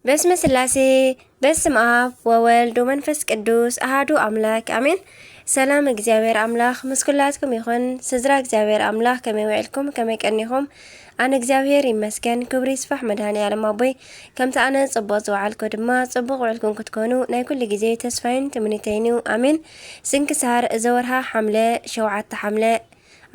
በስመ ስላሴ፣ በስም ኣብ ወወልድ ወመንፈስ ቅዱስ ኣሃዱ ኣምላክ ኣሜን። ሰላም እግዚኣብሔር ኣምላክ ምስ ኩላትኩም ይኹን። ስድራ እግዚኣብሔር ኣምላክ ከመይ ውዕልኩም፣ ከመይ ቀኒኹም? ኣነ እግዚኣብሔር ይመስገን፣ ክብሪ ይስፋሕ መድኃኔ ዓለም ኣቦይ። ከምቲ ኣነ ጽቡቕ ዝወዓልኩ ድማ ጽቡቕ ውዕልኩም ክትኮኑ ናይ ኩሉ ግዜ ተስፋይን ትምኒተይን እዩ። ኣሜን። ስንክሳር ዘወርሃ ሓምለ፣ ሸውዓተ ሓምለ።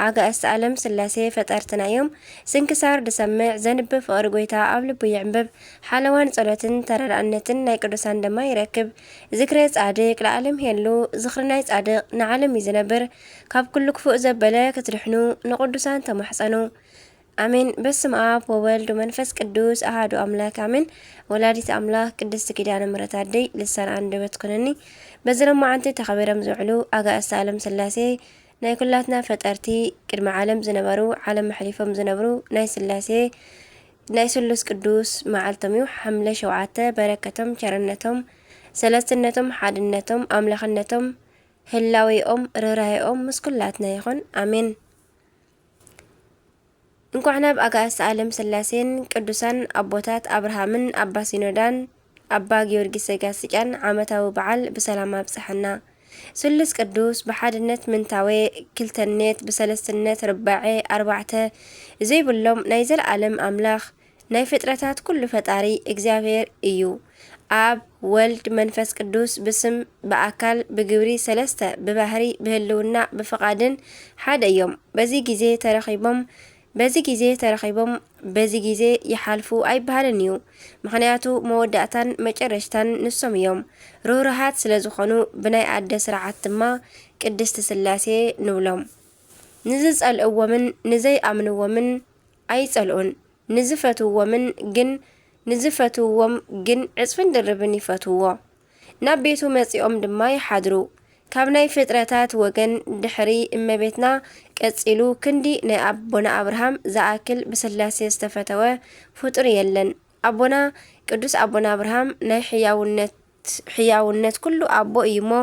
ኣጋእዝተ ዓለም ስላሴ ፈጠርትና እዮም። ስንክሳር ድሰምዕ ዘንብብ ፍቕሪ ጎይታ ኣብ ልቡ ይዕንብብ። ሓለዋን ጸሎትን ተረዳእነትን ናይ ቅዱሳን ድማ ይረክብ። ዝክረ ጻድቅ ለዓለም ይሄሉ። ዝኽሪ ናይ ጻድቅ ንዓለም እዩ ዝነብር። ካብ ኩሉ ክፉእ ዘበለ ክትድሕኑ ንቅዱሳን ተማሕጸኑ። ኣሜን። በስመ ኣብ ወወልድ ወመንፈስ ቅዱስ ኣሃዱ ኣምላክ ኣሜን። ወላዲት ኣምላክ ቅድስት ኪዳነ ምሕረት ኣደይ ልሳን ኣንደበት ኩነኒ። በዚ ሎማዓንቲ ተኸቢሮም ዝውዕሉ ኣጋእዝተ ዓለም ስላሴ ናይ ኩላትና ፈጠርቲ፣ ቅድሚ ዓለም ዝነበሩ፣ ዓለም ኣሕሊፎም ዝነብሩ ናይ ስላሴ፣ ናይ ስሉስ ቅዱስ መዓልቶም እዩ። ሓምለ ሸውዓተ በረከቶም፣ ቸርነቶም፣ ሰለስትነቶም፣ ሓድነቶም፣ ኣምላኽነቶም፣ ህላዌኦም፣ ርህራሄኦም ምስ ኩላትና ይኹን። ኣሜን። እንኳዕ ናብ ኣጋእዝተ ዓለም ስላሴን ቅዱሳን ኣቦታት ኣብርሃምን ኣባ ሲኖዳን ኣባ ጊዮርጊስ ዘጋስጫን ዓመታዊ በዓል ብሰላም ኣብጽሐና። ስሉስ ቅዱስ ብሓድነት ምንታዌ ክልተነት ብሰለስትነት ርባዔ ኣርባዕተ ዘይብሎም ናይ ዘለዓለም ኣምላኽ ናይ ፍጥረታት ኩሉ ፈጣሪ እግዚኣብሔር እዩ። ኣብ፣ ወልድ፣ መንፈስ ቅዱስ ብስም ብኣካል ብግብሪ ሰለስተ ብባህሪ ብህልውና ብፍቓድን ሓደ እዮም። በዚ ግዜ ተረኺቦም በዚ ግዜ ተረኺቦም በዚ ግዜ ይሓልፉ ኣይበሃልን እዩ። ምኽንያቱ መወዳእታን መጨረሽታን ንሶም እዮም። ርህሩሃት ስለ ዝኾኑ ብናይ ኣደ ስርዓት ድማ ቅድስቲ ስላሴ ንብሎም። ንዝጸልእዎምን ንዘይኣምንዎምን ኣይጸልኡን። ንዝፈትውዎምን ግን ንዝፈትውዎም ግን ዕጽፍን ድርብን ይፈትውዎ። ናብ ቤቱ መጺኦም ድማ ይሓድሩ። ካብ ናይ ፍጥረታት ወገን ድሕሪ እመቤትና ቀጺሉ ክንዲ ናይ ኣቦና ኣብርሃም ዝኣክል ብስላሴ ዝተፈተወ ፍጡር የለን። ኣቦና ቅዱስ ኣቦና ኣብርሃም ናይ ሕያውነት ሕያውነት ኩሉ ኣቦ እዩ እሞ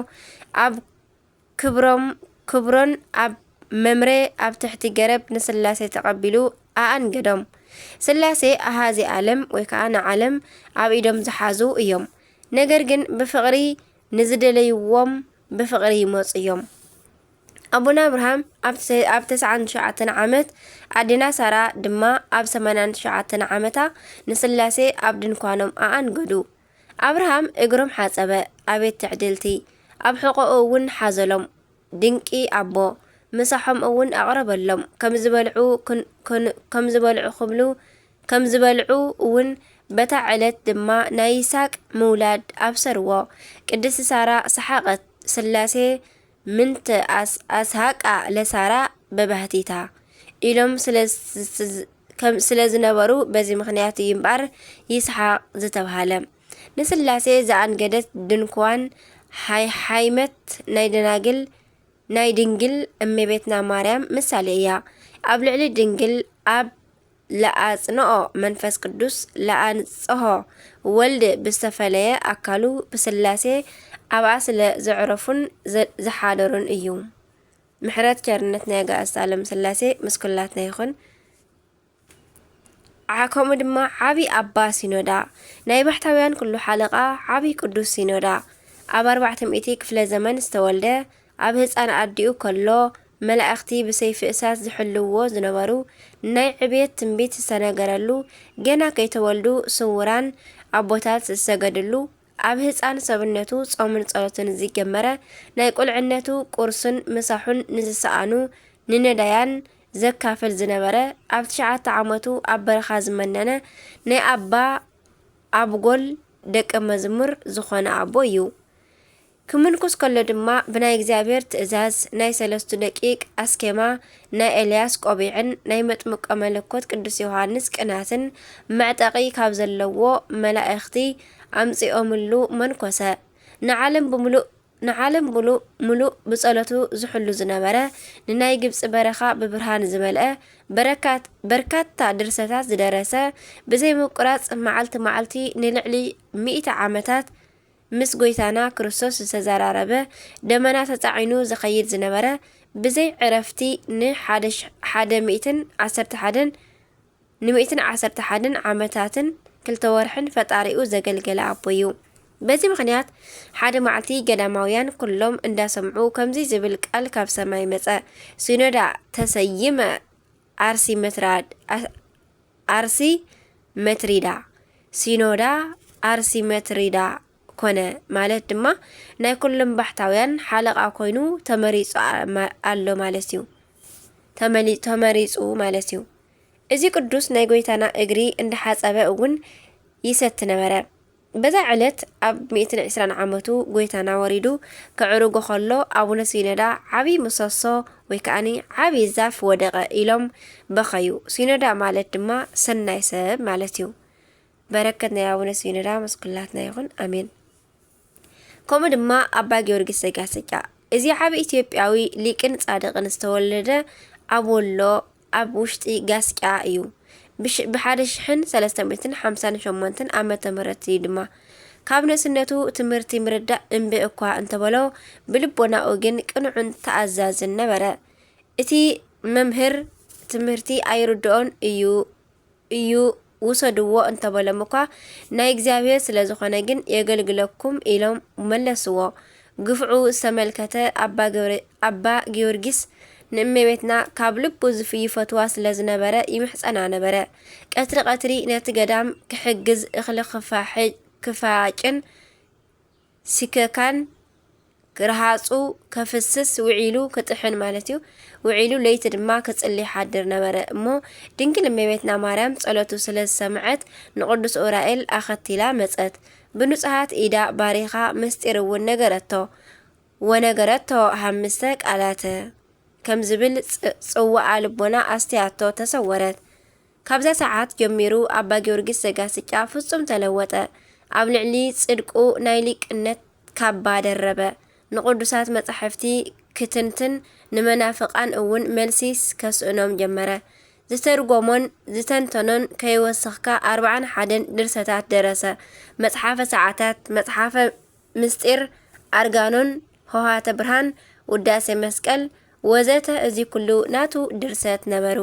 ኣብ ክብሮም ክብሮን ኣብ መምሬ ኣብ ትሕቲ ገረብ ንስላሴ ተቐቢሉ ኣኣንገዶም። ስላሴ ኣሃዚ ዓለም ወይ ከዓ ንዓለም ኣብ ኢዶም ዝሓዙ እዮም። ነገር ግን ብፍቕሪ ንዝደለይዎም ብፍቕሪ ይመፁ እዮም። ኣቡነ ኣብርሃም ኣብ ተሰ- ኣብ ተስዓን ትሽዓተን ዓመት፣ ኣዴና ሳራ ድማ ኣብ ሰማንያን ትሽዓተን ዓመታ ንስላሴ ኣብ ድንኳኖም ኣኣንገዱ። ኣብርሃም እግሮም ሓጸበ። ኣቤት ትዕድልቲ! ኣብ ሕቖኡ እውን ሓዘሎም። ድንቂ ኣቦ! ምሳሖም እውን ኣቕረበሎም። ከም ዝበልዑ ክን- ክን- ከም ዝበልዑ ክብሉ ከም ዝበልዑ እውን በታ ዕለት ድማ ናይ ይስሐቅ ምውላድ ኣብሰርዎ። ቅድስቲ ሳራ ሰሓቐት። ስላሴ ምንተ ኣስ- ኣስሃቃ ለሳራ በባህቲታ ኢሎም ስለ ዝ- ከም- ስለ ዝነበሩ በዚ ምኽንያት እዩ እምበኣር ይስሓቅ ዝተብሃለ። ንስላሴ ዘኣንገደት ድንኳን ሓይ- ሓይመት ናይ ደናግል ናይ ድንግል እመቤትና ማርያም ምሳሌ እያ። ኣብ ልዕሊ ድንግል ኣብ ለኣጽንኦ መንፈስ ቅዱስ ለኣንጽሆ ወልድ ብዝተፈለየ ኣካሉ ብስላሴ ኣብኣ ስለ ዘዕረፉን ዘ- ዝሓደሩን እዩ። ምሕረት ቸርነት ናይ ኣጋእዝተ ዓለም ስላሴ ምስ ኩላትና ይኹን። ዓ- ከምኡ ድማ ዓቢ ኣባ ሲኖዳ፣ ናይ ባሕታውያን ኩሉ ሓለቓ ዓቢ ቅዱስ ሲኖዳ፣ ኣብ ኣርባዕተ ሚእቲ ክፍለ ዘመን ዝተወልደ፣ ኣብ ህጻን ኣዲኡ ከሎ መላእኽቲ ብሰይፊ እሳት ዝሕልውዎ ዝነበሩ፣ ናይ ዕብየት ትንቢት ዝተነገረሉ፣ ገና ከይተወልዱ ስውራን ኣቦታት ዝሰገድሉ፣ ኣብ ህጻን ሰብነቱ ጾምን ጸሎትን ዝጀመረ፣ ናይ ቁልዕነቱ ቁርስን ምሳሑን ንዝሰኣኑ ንነዳያን ዘካፍል ዝነበረ፣ ኣብ ትሽዓተ ዓመቱ ኣብ በረኻ ዝመነነ ናይ ኣባ ኣብጎል ደቀ መዝሙር ዝኾነ ኣቦ እዩ። ክምንኩስ ከሎ ድማ ብናይ እግዚኣብሔር ትእዛዝ ናይ ሰለስቱ ደቂቅ ኣስኬማ፣ ናይ ኤልያስ ቆቢዕን ናይ መጥምቀ መለኮት ቅዱስ ዮሃንስ ቅናትን መዕጠቒ ካብ ዘለዎ መላእኽቲ ኣምጺኦምሉ መንኮሰ። ንዓለም ብምሉእ ንዓለም ሙሉእ ሙሉእ ብጸሎቱ ዝሕሉ ዝነበረ፣ ንናይ ግብጺ በረኻ ብብርሃን ዝመልአ፣ በረካት- በርካታ ድርሰታት ዝደረሰ፣ ብዘይ ምቁራጽ መዓልቲ መዓልቲ ንልዕሊ ሚእቲ ዓመታት ምስ ጎይታና ክርስቶስ ዝተዘራረበ፣ ደመና ተጻዒኑ ዝኸይድ ዝነበረ፣ ብዘይ ዕረፍቲ ንሓደ ሽ- ሓደ ሚእትን ዓሰርተ ሓደን ንሚእትን ዓሰርተ ሓደን ዓመታትን ክልተ ወርሕን ፈጣሪኡ ዘገልገለ ኣቦ እዩ። በዚ ምኽንያት ሓደ መዓልቲ ገዳማውያን ኩሎም እንዳሰምዑ ከምዚ ዝብል ቃል ካብ ሰማይ መጸ። ሲኖዳ ተሰይመ ኣርሲ መትራድ-፣ ኣርሲ መትሪዳ። ሲኖዳ ኣርሲ መትሪዳ ኮነ ማለት ድማ ናይ ኩሎም ባሕታውያን ሓለቓ ኮይኑ ተመሪጹ ኣ-፣ ማ-፣ ኣሎ ማለት እዩ። ተመሊ-፣ ተመሪጹ ማለት እዩ። እዚ ቅዱስ ናይ ጎይታና እግሪ እንዳሓጸበ እውን ይሰቲ ነበረ። በዛ ዕለት ኣብ ሚእትን ዕስራን ዓመቱ ጎይታና ወሪዱ ከዕርጎ ከሎ ኣቡነ ሲኖዳ ዓብዪ ምሰሶ ወይ ከኣኒ ዓብዪ ዛፍ ወደቐ ኢሎም በኸዩ። ሲኖዳ ማለት ድማ ሰናይ ሰብ ማለት እዩ። በረከት ናይ ኣቡነ ሲኖዳ ምስ ኩላትና ይኹን፣ ኣሜን። ከምኡ ድማ ኣባ ጊዮርጊስ ዘጋስጫ፣ እዚ ዓቢ ኢትዮጵያዊ ሊቅን ጻድቕን ዝተወለደ ኣብ ወሎ ኣብ ውሽጢ ጋስጫ እዩ። ብሽ-፣ ብሓደ ሽሕን ሰለስተ ሚእትን ሓምሳን ሸሞንተን ዓመተ ምህረት እዩ ድማ። ካብ ንእስነቱ ትምህርቲ ምርዳእ እምቢ እኳ እንተበሎ፣ ብልቦናኡ ግን ቅኑዕን ተኣዛዝን ነበረ። እቲ መምህር ትምህርቲ ኣይርድኦን እዩ፣ እዩ፣ ውሰድዎ እንተበሎም እኳ፣ ናይ እግዚኣብሔር ስለ ዝኾነ ግን የገልግለኩም ኢሎም መለስዎ። ግፍዑ ዝተመልከተ ኣባ ገብረ-፣ ኣባ ጊዮርጊስ ንእመቤትና ካብ ልቡ ዝፍ-፣ ይፈትዋ ስለ ዝነበረ ይምሕጸና ነበረ። ቀትሪ ቀትሪ ነቲ ገዳም ክሕግዝ እኽሊ ክፋሕ-፣ ክፋጭን ሲከካን ክርሃጹ ከፍስስ ውዒሉ ክጥሕን ማለት እዩ። ውዒሉ ለይቲ ድማ ክጽሊ ይሓድር ነበረ። እሞ ድንግል እመቤትና ማርያም ጸሎቱ ስለ ዝሰምዐት ንቅዱስ ኡራኤል ኣኸቲላ መጸት። ብንጹሃት ኢዳ ባሪኻ ምስጢር እውን ነገረቶ። ወነገረቶ ሃምስተ ቃላተ ከም ዝብል ጽ-፣ ጽዋኣ ልቦና ኣስትያቶ ተሰወረት። ካብዛ ሰዓት ጀሚሩ ኣባ ጊዮርጊስ ዘጋስጫ ፍጹም ተለወጠ። ኣብ ልዕሊ ጽድቁ ናይ ሊቅነት ካባ ደረበ። ንቅዱሳት መጻሕፍቲ ክትንትን ንመናፍቃን እውን መልሲስ ከስእኖም ጀመረ። ዝተርጎሞን ዝተንተኖን ከይወሰኽካ ኣርብዓን ሓደን ድርሰታት ደረሰ። መጽሓፈ ሰዓታት፣ መጽሓፈ ምስጢር፣ ኣርጋኖን፣ ሆሃተ ብርሃን፣ ውዳሴ መስቀል ወዘተ፣ እዚ ኩሉ ናቱ ድርሰት ነበሩ።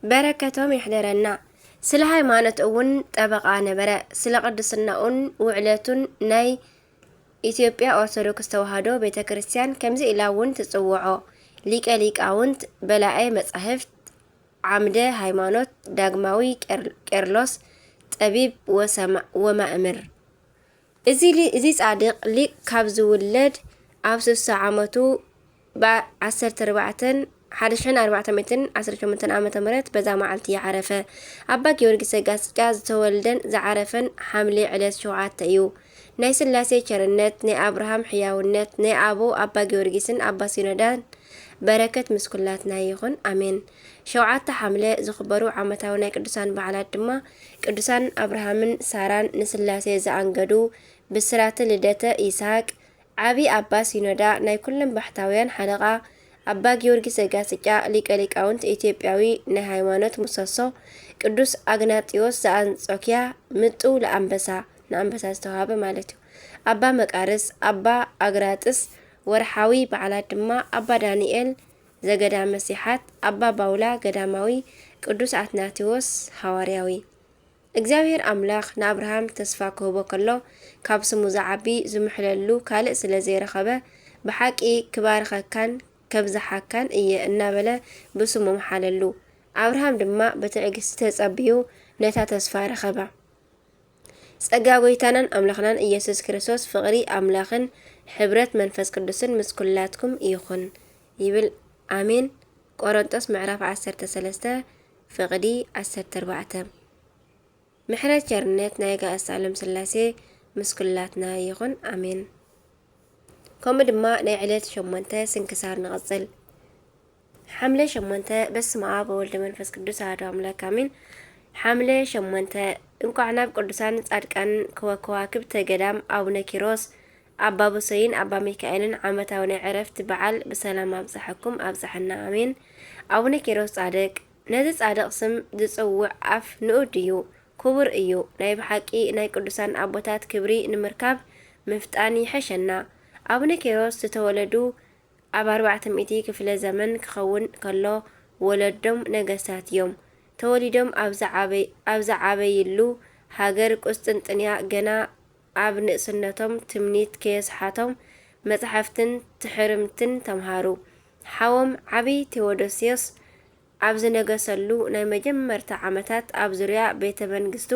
በረከቶም ይሕደረና። ስለ ሃይማኖት እውን ጠበቓ ነበረ። ስለ ቅድስናኡን ውዕለቱን ናይ ኢትዮጵያ ኦርቶዶክስ ተዋህዶ ቤተ ክርስቲያን ከምዚ ኢላ እውን ትጽውዖ፣ ሊቀ ሊቃውንት፣ በላዔ መጻሕፍት፣ ዓምደ ሃይማኖት፣ ዳግማዊ ቄር-፣ ቄርሎስ፣ ጠቢብ ወሰማ-፣ ወማእምር። እዚ ሊ-፣ እዚ ጻድቕ ሊቅ ካብ ዝውለድ ኣብ ስሳ ዓመቱ ብ ዓሰርተ ኣርባዕተ፣ ሓደ ሽሕን ኣርባዕተ ሚእትን ዓሰርተ ሸሞንተን ዓመተ ምህረት በዛ መዓልቲ ይዓረፈ። ኣባ ጊዮርጊስ ዘጋስጫ ዝተወልደን ዝዓረፈን ሓምሌ ዕለት ሸውዓተ እዩ። ናይ ስላሴ ቸርነት፣ ናይ ኣብርሃም ሕያውነት፣ ናይ ኣቦ ኣባ ጊዮርጊስን ኣባ ሲኖዳን በረከት ምስ ኩላትና ይኹን፣ ኣሜን። ሸውዓተ ሓምለ ዝኽበሩ ዓመታዊ ናይ ቅዱሳን በዓላት ድማ፣ ቅዱሳን ኣብርሃምን ሳራን ንስላሴ ዘኣንገዱ፣ ብስራተ ልደተ ይስሐቅ፣ ዓቢ ኣባ ሲኖዳ፣ ናይ ኩሎም ባሕታውያን ሓለቓ፣ ኣባ ጊዮርጊስ ዘጋስጫ፣ ሊቀ ሊቃውንት ኢትዮጵያዊ፣ ናይ ሃይማኖት ምሰሶ፣ ቅዱስ ኣግናጢዮስ ዘኣንጾኪያ፣ ምጡው ለኣንበሳ፣ ንኣንበሳ ዝተዋህበ ማለት እዩ። ኣባ መቃርስ፣ ኣባ ኣግራጥስ፣ ወርሓዊ በዓላት ድማ ኣባ ዳንኤል ዘገዳመ ሲሓት፣ ኣባ ባውላ ገዳማዊ፣ ቅዱስ ኣትናቴዎስ ሃዋርያዊ። እግዚኣብሔር ኣምላኽ ንኣብርሃም ተስፋ ክህቦ ከሎ፣ ካብ ስሙ ዝዓቢ ዝምሕለሉ ካልእ ስለ ዘይረኸበ፣ ብሓቂ ክባርኸካን ከብዝሓካን እየ እናበለ ብስሙ መሓለሉ። ኣብርሃም ድማ ብትዕግስቲ ተጸብዩ ነታ ተስፋ ረኸባ። ጸጋ ጐይታናን ኣምላኽናን ኢየሱስ ክርስቶስ፣ ፍቕሪ ኣምላኽን ሕብረት መንፈስ ቅዱስን ምስ ኩላትኩም ይኹን ይብል። ኣሜን። ቆሮንጦስ ምዕራፍ ዓሰርተ ሰለስተ ፍቕዲ ዓሰርተ ኣርባዕተ። ምሕረት ቸርነት ናይ ኣጋእዝተ ዓለም ስላሴ ምስ ኩላትና ይኹን። ኣሜን። ከምኡ ድማ ናይ ዕለት ሸሞንተ ስንክሳር ንቐጽል። ሓምለ ሸሞንተ። በስመ ኣብ ወወልድ መንፈስ ቅዱስ ኣሐዱ ኣምላክ ኣሜን። ሓምለ ሸሞንተ። እንኳዕ ናብ ቅዱሳን ጻድቃን ከወ-፣ ከዋክብተ ገዳም ኣቡነ ኪሮስ፣ ኣባ ብሶይን ኣባ ሚካኤልን ዓመታዊ ናይ ዕረፍቲ በዓል ብሰላም ኣብጽሐኩም ኣብጽሐና ኣሜን። ኣቡነ ኪሮስ ጻድቅ። ነዚ ጻድቅ ስም ዝጽውዕ ኣፍ ንኡድ እዩ፣ ክቡር እዩ። ናይ ብሓቂ ናይ ቅዱሳን ኣቦታት ክብሪ ንምርካብ ምፍጣን ይሕሸና። ኣቡነ ኪሮስ ዝተወለዱ ኣብ ኣርባዕተ ሚእቲ ክፍለ ዘመን ክኸውን ከሎ ወለዶም ነገስታት እዮም። ተወሊዶም ኣብ ዝዓበይ-፣ ኣብ ዝዓበይሉ ሃገር ቁስጥንጥንያ ገና ኣብ ንእስነቶም ትምኒት ከየስሓቶም መጻሕፍትን ትሕርምትን ተምሃሩ። ሓዎም ዓቢ ቴዎዶስዮስ ኣብ ዝነገሰሉ ናይ መጀመርታ ዓመታት ኣብ ዙርያ ቤተ መንግስቱ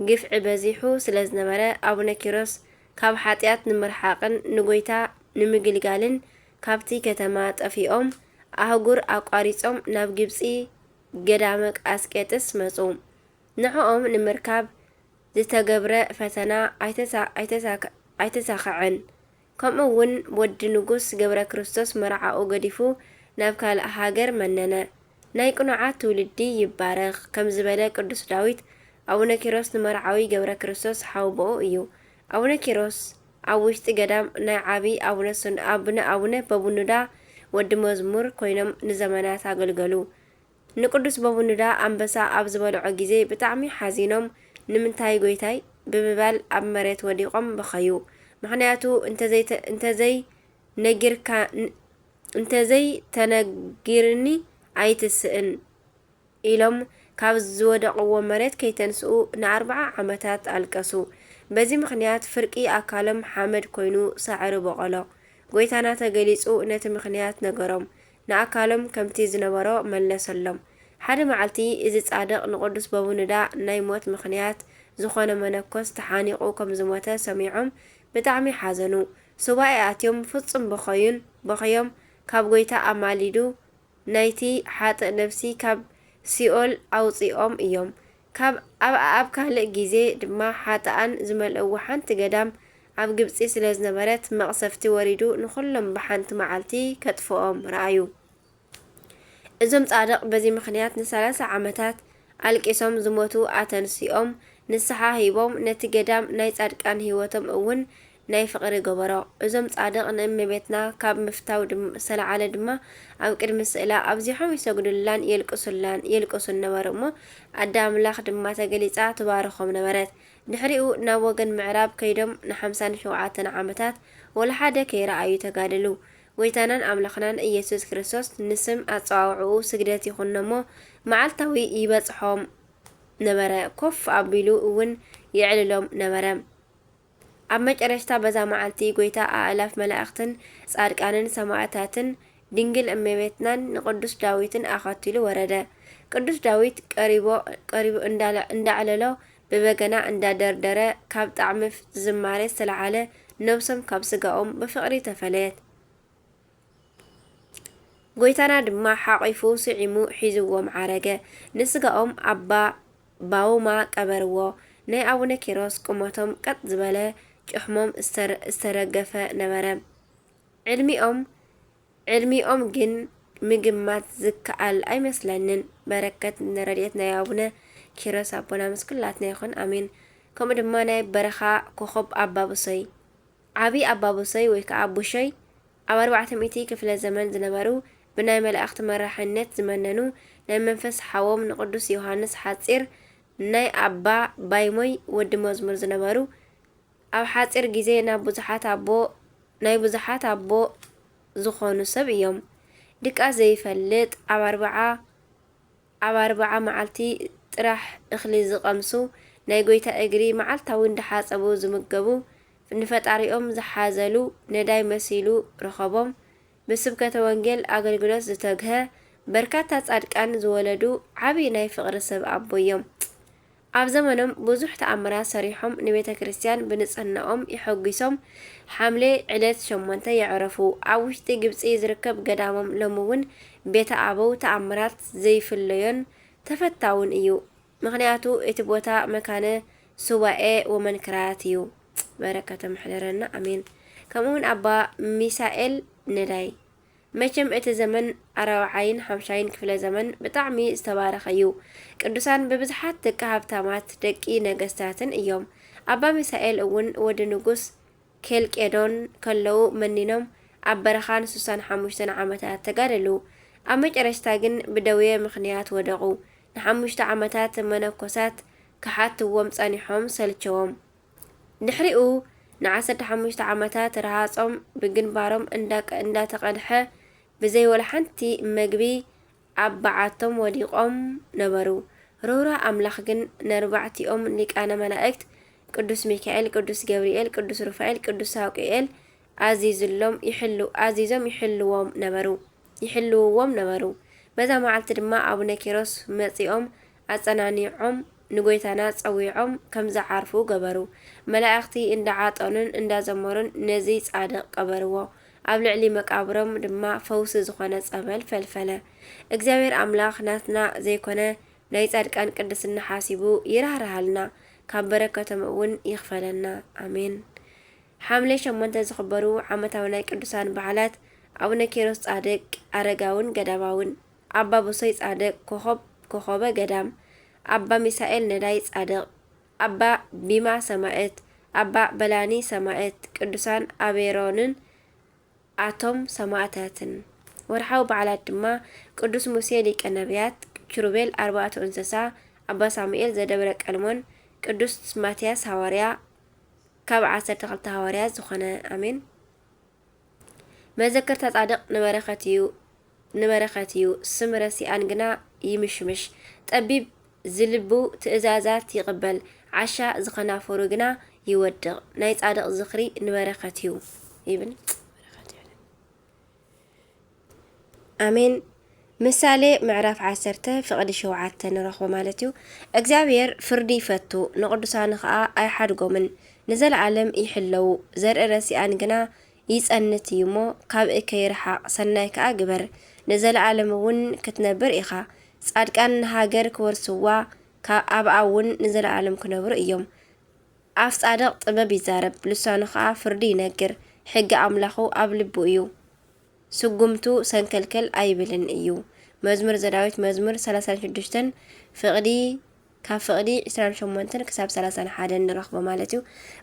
ግፍዒ በዚሑ ስለ ዝነበረ፣ ኣቡነ ኪሮስ ካብ ሓጢኣት ንምርሓቕን ንጎይታ ንምግልጋልን ካብቲ ከተማ ጠፊኦም ኣህጉር ኣቋሪጾም ናብ ግብጺ ገዳመ ኣስቄጥስ መጹ። ንዕኦም ንምርካብ ዝተገብረ ፈተና ኣይተሳ-፣ ኣይተሳክ-፣ ኣይተሳኸዐን። ከምኡ እውን ወዲ ንጉስ ገብረ ክርስቶስ መርዓኡ ገዲፉ ናብ ካልእ ሃገር መነነ። ናይ ቅኑዓት ትውልዲ ይባረኽ ከም ዝበለ ቅዱስ ዳዊት፣ ኣቡነ ኪሮስ ንመርዓዊ ገብረ ክርስቶስ ሓውቦኡ እዩ። ኣቡነ ኪሮስ ኣብ ውሽጢ ገዳም ናይ ዓቢ ኣቡነ ሱን-፣ ኣቡነ፣ ኣቡነ በቡኑዳ ወዲ መዝሙር ኮይኖም ንዘመናት ኣገልገሉ። ንቅዱስ በቡኑዳ ኣንበሳ ኣብ ዝበልዖ ግዜ ብጣዕሚ ሓዚኖም፣ "ንምንታይ ጎይታይ?" ብምባል ኣብ መሬት ወዲቖም በኸዩ። ምኽንያቱ እንተዘይተ-፣ እንተዘይ ነጊርካ-፣ ን-፣ "እንተዘይ ተነጊርኒ ኣይትስእን" ኢሎም ካብ ዝወደቕዎ መሬት ከይተንስኡ ንኣርብዓ ዓመታት ኣለቀሱ። በዚ ምኽንያት ፍርቂ ኣካሎም ሓመድ ኮይኑ ሳዕሪ በቖሎ። ጎይታና ተገሊጹ ነቲ ምኽንያት ነገሮም። ንኣካሎም ከምቲ ዝነበሮ መለሰሎም። ሓደ መዓልቲ እዚ ጻድቕ ንቅዱስ በቡኑዳ ናይ ሞት ምኽንያት ዝኾነ መነኮስ ተሓኒቑ ከም ዝሞተ ሰሚዖም ብጣዕሚ ሓዘኑ። ሱባኤ ኣትዮም ፍጹም በኸዩን በኸዮም ካብ ጎይታ ኣማሊዱ ናይቲ ሓጥእ ነፍሲ ካብ ሲኦል ኣውጺኦም እዮም። ካብ ኣብ፣ ኣብ ካልእ ግዜ ድማ ሓጥኣን ዝመልእዎ ሓንቲ ገዳም ኣብ ግብጺ ስለ ዝነበረት መቕሰፍቲ ወሪዱ ንኹሎም ብሓንቲ መዓልቲ ከጥፍኦም ረኣዩ። እዞም ጻድቕ በዚ ምኽንያት ንሰላሳ ዓመታት ኣልቂሶም ዝሞቱ ኣተንሲኦም ንስሓ ሂቦም ነቲ ገዳም ናይ ጻድቃን ህይወቶም እውን ናይ ፍቕሪ ገበሮ። እዞም ጻድቕ ንእመቤትና ካብ ምፍታው ድም-፣ ዝተለዓለ ድማ ኣብ ቅድሚ ስእላ ኣብዚሖም ይሰግዱላን የልቅሱላን፣ የልቅሱን ነበሩ እሞ ኣደ ኣምላኽ ድማ ተገሊጻ ትባርኾም ነበረት። ድሕሪኡ ናብ ወገን ምዕራብ ከይዶም ንሓምሳን ሸውዓተን ዓመታት ወላ ሓደ ከይረኣዩ ተጋደሉ። ጎይታናን ኣምላኽናን ኢየሱስ ክርስቶስ ንስም ኣጸዋውዕኡ ስግደት ይኹኖ እሞ መዓልታዊ ይበጽሖም ነበረ፣ ኮፍ ኣቢሉ እውን የዕልሎም ነበረ። ኣብ መጨረሽታ በዛ መዓልቲ ጎይታ ኣእላፍ መላእኽትን ጻድቃንን ሰማዕታትን ድንግል እመቤትናን ንቅዱስ ዳዊትን ኣኸቲሉ ወረደ። ቅዱስ ዳዊት ቀሪቦ-፣ ቀሪቡ እንዳለ-፣ እንዳዕለሎ ብበገና እንዳደርደረ ካብ ጣዕሚ ዝማሬ ዝተለዓለ ነብሶም ካብ ስጋኦም ብፍቕሪ ተፈለየት። ጎይታና ድማ ሓቒፉ ስዒሙ ሒዝዎም ዓረገ። ንስጋኦም ኣባ ባውማ ቀበርዎ። ናይ ኣቡነ ኪሮስ ቁመቶም ቀጥ ዝበለ፣ ጭሕሞም ዝተረ-፣ ዝተረገፈ ነበረ። ዕድሚኦም፣ ዕድሚኦም ግን ምግማት ዝከኣል ኣይመስለንን። በረከት ንረድኤት ናይ ኣቡነ ኪሮስ ኣቦና ምስ ኩላትና ይኹን፣ ኣሜን። ከምኡ ድማ ናይ በረኻ ኮኸብ ኣባ ብሶይ፣ ዓቢ ኣባ ብሶይ ወይ ከዓ ቡሾይ፣ ኣብ ኣርባዕተ ሚእቲ ክፍለ ዘመን ዝነበሩ፣ ብናይ መላእኽቲ መራሕነት ዝመነኑ፣ ናይ መንፈስ ሓዎም ንቅዱስ ዮሃንስ ሓጺር፣ ናይ ኣባ ባይሞይ ወዲ መዝሙር ዝነበሩ፣ ኣብ ሓጺር ግዜ ናብ ብዙሓት ኣቦ፣ ናይ ብዙሓት ኣቦ ዝኾኑ ሰብ እዮም። ድቃስ ዘይፈልጥ፣ ኣብ ኣርብዓ፣ ኣብ ኣርብዓ መዓልቲ ጥራሕ እኽሊ ዝቐምሱ፣ ናይ ጎይታ እግሪ መዓልታዊ እንዳሓጸቡ ዝምገቡ፣ ንፈጣሪኦም ዝሓዘሉ ነዳይ መሲሉ ረኸቦም። ብስብከተ ወንጌል ኣገልግሎት ዝተግሀ፣ በርካታ ጻድቃን ዝወለዱ ዓቢ ናይ ፍቕሪ ሰብ ኣቦ እዮም። ኣብ ዘመኖም ብዙሕ ተኣምራት ሰሪሖም ንቤተ ክርስቲያን ብንጽህናኦም የሐጒሶም። ሓምሌ ዕለት ሸሞንተ የዕረፉ። ኣብ ውሽጢ ግብጺ ዝርከብ ገዳሞም ሎሚ እውን ቤተ ኣበው ተኣምራት ዘይፍለዮን ተፈታውን እዩ። ምኽንያቱ እቲ ቦታ መካነ ሱባኤ ወመንክራት እዩ። በረከቶም ይሕደረና፣ ኣሜን። ከምኡ እውን ኣባ ሚሳኤል ነዳይ። መቸም እቲ ዘመን ኣራብዓይን ሓምሻይን ክፍለ ዘመን ብጣዕሚ ዝተባረኸ እዩ። ቅዱሳን ብብዙሓት ደቂ ሃብታማት ደቂ ነገስታትን እዮም። ኣባ ሚሳኤል እውን ወዲ ንጉስ ኬልቄዶን ከለዉ መኒኖም ኣብ በረኻ ንስሳን ሓሙሽተን ዓመታት ተጋደሉ። ኣብ መጨረሽታ ግን ብደዌ ምኽንያት ወደቑ። ንሓሙሽተ ዓመታት መነኮሳት ክሓትዎም ጸኒሖም ሰልቸዎም። ድሕሪኡ ንዓሰርተ ሓሙሽተ ዓመታት ረሃጾም ብግንባሮም እንዳቀ-፣ እንዳተቐድሐ ብዘይ ወላ ሓንቲ መግቢ ኣብ በዓቶም ወዲቖም ነበሩ። ርህሩህ ኣምላኽ ግን ነርባዕቲኦም ሊቃነ መላእክት ቅዱስ ሚካኤል፣ ቅዱስ ገብርኤል፣ ቅዱስ ሩፋኤል፣ ቅዱስ ሳውቅኤል ኣዚዝሎም ይሕሉ-፣ ኣዚዞም ይሕልዎም ነበሩ፣ ይሕልውዎም ነበሩ። በዛ መዓልቲ ድማ ኣቡነ ኪሮስ መጺኦም ኣጸናኒዖም ንጎይታና ጸዊዖም ከም ዝዓርፉ ገበሩ። መላእኽቲ እንዳዓጠኑን እንዳዘመሩን ነዚ ጻድቕ ቀበርዎ። ኣብ ልዕሊ መቃብሮም ድማ ፈውሲ ዝኾነ ጸበል ፈልፈለ። እግዚኣብሔር ኣምላኽ ናትና ዘይኮነ ናይ ጻድቃን ቅድስና ሓሲቡ ይራህርሃልና፣ ካብ በረከቶም እውን ይኽፈለና። ኣሜን። ሓምለ ሸሞንተ ዝኽበሩ ዓመታዊ ናይ ቅዱሳን በዓላት፣ ኣቡነ ኪሮስ ጻድቅ ኣረጋውን ገዳማውን፣ ኣባ ብሶይ ጻድቅ ኮኸብ-፣ ኮኸበ ገዳም፣ ኣባ ሚሳኤል ነዳይ ጻድቅ፣ ኣባ ቢማ ሰማእት፣ ኣባ በላኒ ሰማእት፣ ቅዱሳን ኣቤሮንን ኣቶም ሰማእታትን። ወርሓዊ በዓላት ድማ ቅዱስ ሙሴ ሊቀ ነቢያት፣ ኪሩቤል ኣርባዕቱ እንስሳ፣ ኣባ ሳሙኤል ዘደብረ ቀልሞን፣ ቅዱስ ማትያስ ሃዋርያ ካብ ዓሰርተ ክልተ ሃዋርያት ዝኾነ። ኣሜን። መዘከርታ ጻድቕ ንበረኸት እዩ፣ ንበረኸት እዩ፣ ስም ረሲኣን ግና ይምሽምሽ። ጠቢብ ዝልቡ ትእዛዛት ይቕበል፣ ዓሻ ዝኸናፈሩ ግና ይወድቕ። ናይ ጻድቕ ዝኽሪ ንበረኸት እዩ ይብል። ኣሜን። ምሳሌ ምዕራፍ ዓሰርተ ፍቕዲ ሸውዓተ ንረኽቦ ማለት እዩ። እግዚኣብሔር ፍርዲ ይፈቱ፣ ንቕዱሳኑ ኸኣ ኣይሓድጎምን፣ ንዘለዓለም ይሕለዉ። ዘርኢ ረሲኣን ግና ይጸንት እዩ እሞ፣ ካብ እከይ ርሓቕ፣ ሰናይ ከኣ ግበር፣ ንዘለዓለም እውን ክትነብር ኢኻ። ጻድቃን ንሃገር ክወርስዋ፣ ካ-፣ ኣብኣ እውን ንዘለዓለም ክነብሩ እዮም። ኣፍ ጻድቕ ጥበብ ይዛረብ፣ ልሳኑ ኸኣ ፍርዲ ይነግር። ሕጊ ኣምላኹ ኣብ ልቡ እዩ፣ ስጉምቱ ሰንከልከል ኣይብልን እዩ። መዝሙር ዘዳዊት መዝሙር ሰላሳን ሽዱሽተን ፍቕዲ፣ ካብ ፍቕዲ ዕስራን ሸሞንተን ክሳብ ሰላሳን ሓደን ንረኽቦ ማለት እዩ።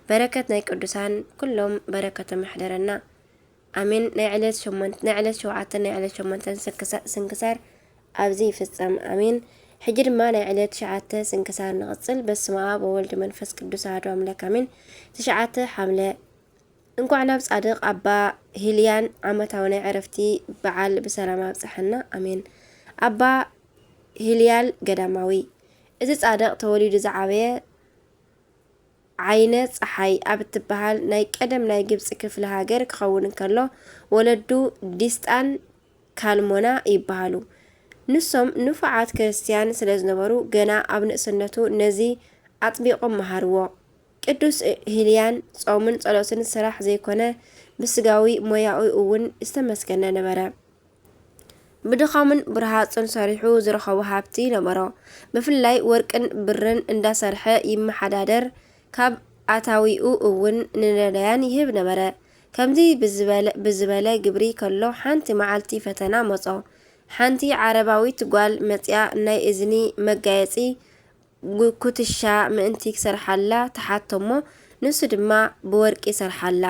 በረከት ናይ ቅዱሳን ኩሎም በረከቶም ይሕደረና። ኣሜን። ናይ ዕለት ሸሞንተ፣ ናይ ዕለት ሸውዓተን ናይ ዕለት ሸሞንተን ስንክሳ-፣ ስንክሳር ኣብዚ ይፍጸም። ኣሜን። ሕጂ ድማ ናይ ዕለት ትሽዓተ ስንክሳር ንቕጽል። በስመ ኣብ ወወልድ መንፈስ ቅዱስ ኣሐዱ ኣምላክ ኣሜን። ትሽዓተ ሓምለ። እንኳዕ ናብ ጻድቕ ኣባ ሂልያን ዓመታዊ ናይ ዕረፍቲ በዓል ብሰላም ኣብጽሐና። ኣሜን። ኣባ ሂልያል ገዳማዊ። እዚ ጻድቕ ተወሊዱ ዝዓበየ ዓይነ ጸሓይ ኣብ እትበሃል ናይ ቀደም ናይ ግብጺ ክፍለ ሃገር ክኸውን እንከሎ፣ ወለዱ ዲስጣን ካልሞና ይበሃሉ። ንሶም ንፉዓት ክርስትያን ስለ ዝነበሩ፣ ገና ኣብ ንእስነቱ ነዚ ኣጥቢቖም መሃርዎ። ቅዱስ ሂልያን ጾምን ጸሎትን ስራሕ ዘይኮነ፣ ብስጋዊ ሞያኡ እውን ዝተመስገነ ነበረ። ብድኻሙን ብርሃጹን ሰሪሑ ዝረኸቦ ሃብቲ ነበሮ። ብፍላይ ወርቅን ብርን እንዳሰርሐ ይመሓዳደር፣ ካብ ኣታዊኡ እውን ንነዳያን ይህብ ነበረ። ከምዚ ብዝበለ፣ ብዝበለ ግብሪ ከሎ ሓንቲ መዓልቲ ፈተና መጾ። ሓንቲ ዓረባዊት ጓል መጺኣ ናይ እዝኒ መጋየጺ ጉ-፣ ኩትሻ ምእንቲ ክሰርሓላ ትሓቶ እሞ፣ ንሱ ድማ ብወርቂ ሰርሓላ።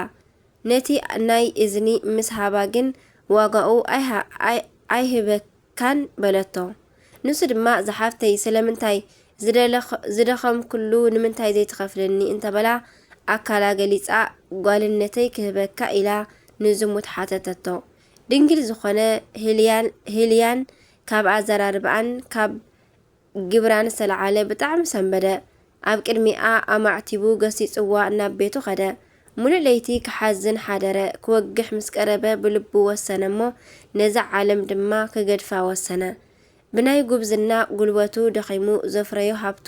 ነቲ ናይ እዝኒ ምስ ሃባ ግን ዋጋኡ ኣይሃ-፣ ኣይ-፣ ኣይህበካን በለቶ። ንሱ ድማ፣ ዝሓፍተይ፣ ስለምንታይ ዝደለኽ-፣ ዝደኸምኩሉ ንምንታይ ዘይትኸፍልኒ? እንተበላ፣ ኣካላ ገሊጻ፣ ጓልነተይ ክህበካ ኢላ ንዝሙት ሓተተቶ። ድንግል ዝኾነ ህልያን፣ ህልያን ካብ ኣዘራርባኣን ካብ ግብራን ዝተለዓለ ብጣዕሚ ሰንበደ። ኣብ ቅድሚኣ ኣማዕቲቡ ገሲጽዋ ናብ ቤቱ ኸደ። ምሉእ ለይቲ ክሓዝን ሓደረ። ክወግሕ ምስ ቀረበ ብልቡ ወሰነ እሞ ነዛ ዓለም ድማ ክገድፋ ወሰነ። ብናይ ጉብዝና ጉልበቱ ደኺሙ ዘፍረዮ ሃብቱ፣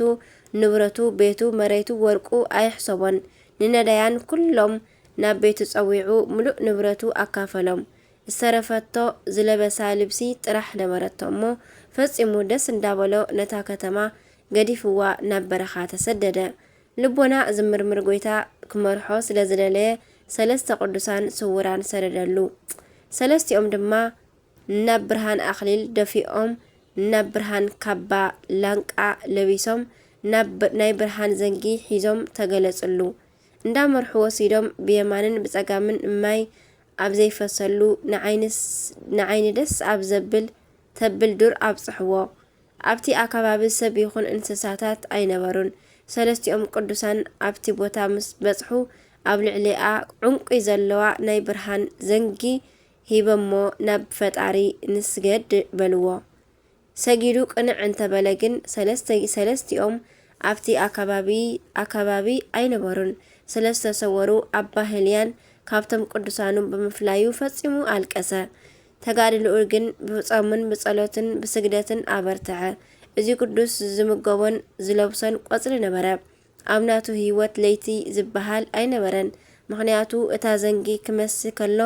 ንብረቱ፣ ቤቱ፣ መሬቱ፣ ወርቁ ኣይሕሰቦን። ንነዳያን ኩሎም ናብ ቤቱ ጸዊዑ ምሉእ ንብረቱ ኣካፈሎም። ዝተረፈቶ ዝለበሳ ልብሲ ጥራሕ ነበረቶ እሞ ፈጺሙ ደስ እንዳበሎ ነታ ከተማ ገዲፍዋ ናብ በረኻ ተሰደደ። ልቦና ዝምርምር ጎይታ ክመርሖ ስለ ዝደለየ ሰለስተ ቅዱሳን ስውራን ሰደደሉ። ሰለስቲኦም ድማ ናብ ብርሃን ኣኽሊል ደፊኦም፣ ናብ ብርሃን ካባ ላንቃ ለቢሶም፣ ናብ ብ-፣ ናይ ብርሃን ዘንጊ ሒዞም ተገለጽሉ። እንዳመርሑ ወሲዶም ብየማንን ብጸጋምን ማይ ኣብ ዘይፈሰሉ ንዓይንስ-፣ ንዓይኒ ደስ ኣብ ዘብል ተብል ዱር ኣብጽሕዎ። ኣብቲ ኣከባቢ ሰብ ይኹን እንስሳታት ኣይነበሩን። ሰለስቲኦም ቅዱሳን ኣብቲ ቦታ ምስ በጽሑ፣ ኣብ ልዕሊኣ ዕንቁ ዘለዋ ናይ ብርሃን ዘንጊ ሂበሞ ናብ ፈጣሪ ንስገድ በልዎ። ሰጊዱ ቅንዕ እንተበለ ግን ሰለስተ-፣ ሰለስቲኦም ኣብቲ ኣከባቢ-፣ ኣከባቢ ኣይነበሩን። ስለ ዝተሰወሩ ኣባ ህልያን ካብቶም ቅዱሳኑ ብምፍላዩ ፈጺሙ ኣልቀሰ። ተጋድልኡ ግን ብጾምን ብጸሎትን ብስግደትን ኣበርትዐ። እዚ ቅዱስ ዝምገቦን ዝለብሶን ቆጽሊ ነበረ። ኣብ ናቱ ህይወት ለይቲ ዝበሃል ኣይነበረን፣ ምኽንያቱ እታ ዘንጊ ክመሲ ከሎ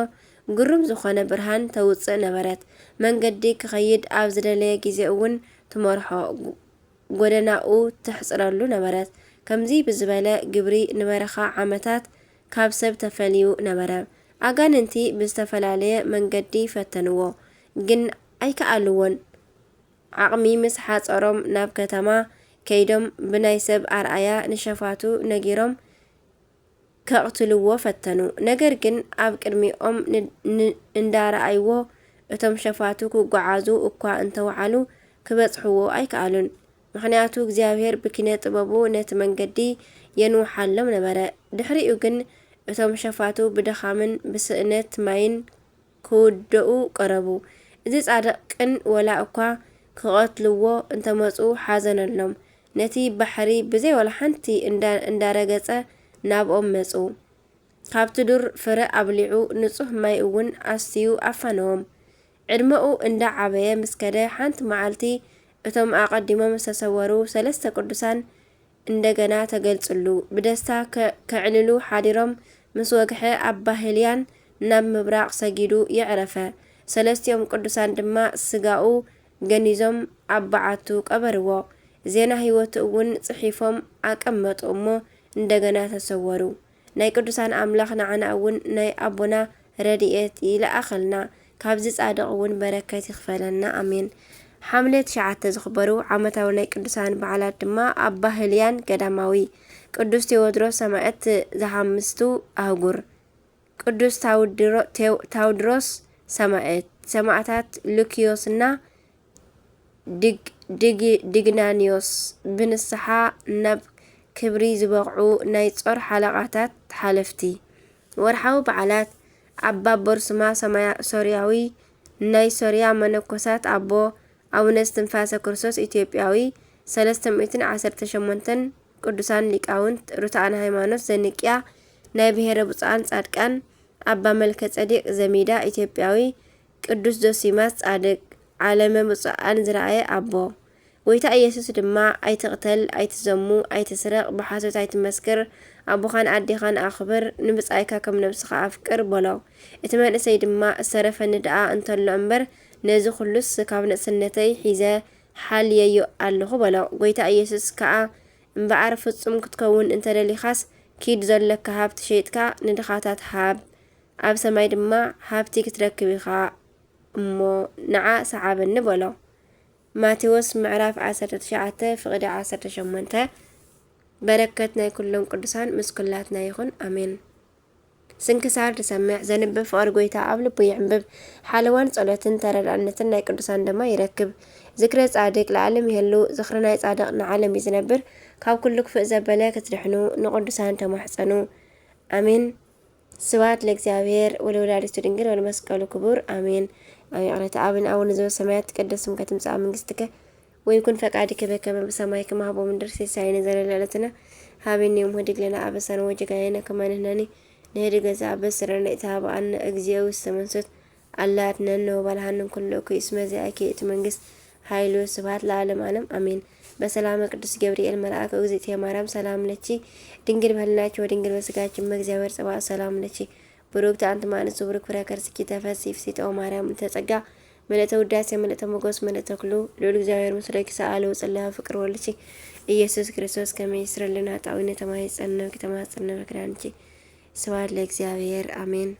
ግሩም ዝኾነ ብርሃን ተውጽእ ነበረት። መንገዲ ክኸይድ ኣብ ዝደለየ ግዜ እውን ትመርሖ፣ ጎደናኡ ተሕጽረሉ ነበረት። ከምዚ ብዝበለ ግብሪ ንበረኻ ዓመታት ካብ ሰብ ተፈልዩ ነበረ። ኣጋንንቲ ብዝተፈላለየ መንገዲ ፈተንዎ፣ ግን ኣይከኣልዎን። ዓቕሚ ምስ ሓጸሮም ናብ ከተማ ከይዶም ብናይ ሰብ ኣርኣያ ንሸፋቱ ነጊሮም ከቕትልዎ ፈተኑ። ነገር ግን ኣብ ቅድሚኦም ን-፣ ን-፣ እንዳረኣይዎ እቶም ሸፋቱ ክጓዓዙ እኳ እንተወዓሉ ክበጽሕዎ ኣይከኣሉን። ምኽንያቱ እግዚኣብሔር ብኪነ ጥበቡ ነቲ መንገዲ የንውሓሎም ነበረ። ድሕሪኡ ግን እቶም ሸፋቱ ብድኻምን ብስእነት ማይን ክውደኡ ቀረቡ። እዚ ጻድቕ ቅን ወላ እኳ ክቐትልዎ እንተመጹ ሓዘነሎም። ነቲ ባሕሪ ብዘይ ወላ ሓንቲ እንዳ-፣ እንዳረገጸ ናብኦም መጹ። ካብቲ ዱር ፍረ ኣብሊዑ ንጹህ ማይ እውን ኣስትዩ ኣፋነዎም። ዕድመኡ እንዳ ዓበየ ምስ ከደ ሓንቲ መዓልቲ እቶም ኣቐዲሞም ዝተሰወሩ ሰለስተ ቅዱሳን እንደገና ተገልጽሉ። ብደስታ ከ-፣ ከዕልሉ ሓዲሮም ምስ ወግሐ ኣባ ህልያን ናብ ምብራቕ ሰጊዱ የዕረፈ። ሰለስቲኦም ቅዱሳን ድማ ስጋኡ ገኒዞም ኣብ በዓቱ ቀበርዎ። ዜና ህይወቱ እውን ጽሒፎም ኣቀመጡ እሞ እንደገና ተሰወሩ። ናይ ቅዱሳን ኣምላኽ ንዓና እውን ናይ ኣቦና ረድኤት ይልኣኸልና። ካብዚ ጻድቕ እውን በረከት ይኽፈለና። ኣሜን። ሓምለ ትሽዓተ ዝኽበሩ ዓመታዊ ናይ ቅዱሳን በዓላት ድማ ኣባ ህልያን ገዳማዊ፣ ቅዱስ ቴዎድሮስ ሰማዕት ዘሓምስቱ ኣህጉር፣ ቅዱስ ታውድሮ-፣ ቴው-፣ ታውድሮስ ሰማዕት፣ ሰማዕታት ሉኪዮስና ድግ-፣ ድግ-፣ ድግናንዮስ ብንስሓ ናብ ክብሪ ዝበቕዑ ናይ ጾር ሓለቓታት ሓለፍቲ። ወርሓዊ በዓላት፣ ኣባ ቦርስማ ሰማያ-፣ ሶርያዊ፣ ናይ ሶርያ መነኮሳት ኣቦ፣ ኣቡነ እስትንፋሰ ክርስቶስ ኢትዮጵያዊ፣ ሰለስተ ሚእትን ዓሰርተ ሸሞንተን ቅዱሳን ሊቃውንት፣ ርቱዓን ሃይማኖት ዘንቅያ ናይ ብሔረ ብፁዓን ጻድቃን፣ ኣባ መልከ ጸዲቅ ዘሚዳ ኢትዮጵያዊ፣ ቅዱስ ዞሲማስ ጻድቅ፣ ዓለመ ብፁዓን ዝረኣየ ኣቦ። ጎይታ ኢየሱስ ድማ፣ "ኣይትቕተል፣ ኣይትዘሙ፣ ኣይትስረቕ፣ ብሓሶት ኣይትመስክር፣ ኣቦኻን ኣዴኻን ኣኽብር፣ ንብጻይካ ከም ነብስኻ ኣፍቅር" በሎ። እቲ መንእሰይ ድማ፣ "ዝተረፈኒ ደኣ እንተሎ እምበር፣ ነዚ ኹሉስ ካብ ንእስነተይ ሒዘ ሓልየዮ ኣለኹ" በሎ። ጎይታ ኢየሱስ ከኣ፣ "እምበኣር ፍጹም ክትከውን እንተ ደሊኻስ፣ ኪድ፣ ዘለካ ሃብቲ ሸይጥካ ንድኻታት ሃብ፣ ኣብ ሰማይ ድማ ሃብቲ ክትረክብ ኢኻ እሞ፣ ንዓ ሰዓበኒ" በሎ። ማቴዎስ ምዕራፍ ዓሰርተ ትሽዓተ ፍቕዲ ዓሰርተ ሸሞንተ። በረከት ናይ ኩሎም ቅዱሳን ምስ ኩላትና ይኹን። ኣሜን። ስንክሳር ዝሰምዕ ዘንብብ ፍቕሪ ጎይታ ኣብ ልቡ ይዕንብብ። ሓለዋን ጸሎትን ተረዳእነትን ናይ ቅዱሳን ድማ ይረክብ። ዝክረ ጻድቅ ለዓለም ይህሉ። ዝኽሪ ናይ ጻድቅ ንዓለም እዩ ዝነብር። ካብ ኩሉ ክፍእ ዘበለ ክትድሕኑ ንቅዱሳን ተማሕጸኑ። ኣሜን። ስብሐት ለእግዚኣብሔር ወለወላዲቱ ድንግል ወለመስቀሉ ክቡር። ኣሜን። ኣብ ይቕረታ ኣብን ኣቡነ ዘበሰማያት ይትቀደስ ስምከ ትምጻእ መንግስትከ ወይኩን ፈቃድከ በከመ በሰማይ ከማሁ በምድር። ሲሳየነ ዘለለ ዕለትነ ሀበነ ዮም ሀድግ ለነ አበሳነ ወጌጋየነ ከመ ንሕነኒ ንህድግ ለዘአበሰ ለነ ኢታብአነ እግዚኦ ውስተ መንሱት አላ አድነነ ወባልሐነ እምኩሉ እኩይ እስመ ዚአኪ ይእቲ መንግስት ኃይሉ ስብሐት ለዓለመ ዓለም አሜን። በሰላመ ቅዱስ ገብርኤል መልአክ እግዝእትየ ማርያም ሰላም ለኪ ድንግል በህልናኪ ወድንግል በስጋኪ እመ እግዚአብሔር ጸባኦት ሰላም ለኪ ብሩክት አንቲ እም ንእስቱ ብሩክ ፍሬ ከርስኪ ተፈሲ ፍሲቶ ማርያም እንተ ጸጋ ምልእተ ውዳሴ ምልእተ ሞገስ ምልእተ ኩሉ ልዑል እግዚኣብሔር ምስሌኪ ሰአሊ ወጸልያ ፍቅር ወልድኪ ኢየሱስ ክርስቶስ ከመ ይስረልና ጣዊነ ተማይጸነብኪ ተማጸነብኪ ዳንኪ። ስብሐት ለእግዚኣብሔር አሜን።